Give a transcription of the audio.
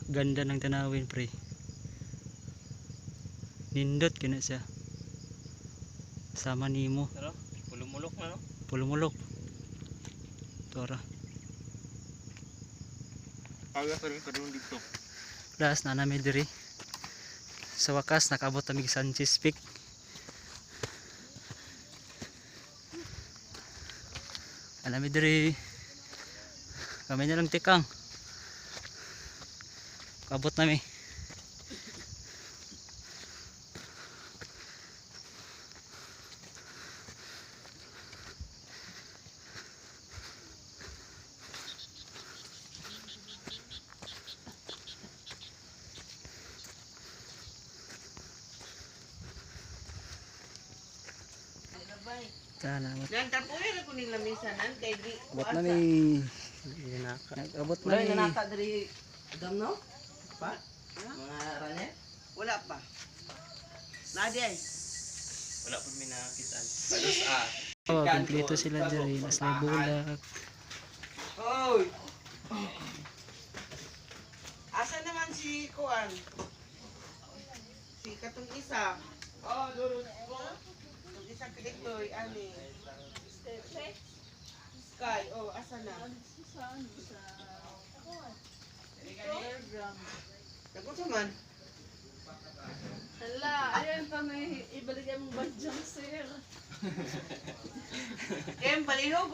Ganda ng tanawin, pre. Nindot kina siya. Sama nimo. Ano? Pulumulok na, no? Pulumulok. Tora. Aga pa rin karon dito. Last na nami diri. Sa wakas nakaabot kami sa Sanchez Peak. Anami diri. Kami na lang tikang. Kabot nami. Tana, abot, Nan tapoy ra ko ning lamisanan kay di abot nami. Abot Wala nami. nanaka diri Adam, no? Pa? Mga rane? Wala pa. Nadi ay. Wala pa mi nakitaan. Palos ah. Oh, kompleto sila diri. Nas na bulak. Hoy. Asa naman si Kuan? Si katong isa. Oh, katong isa ka itoy ani. Sky, oh, asa na? Nagunsa man? Hala, ayun pa may ibalik ang badyang, sir. Kem palihog.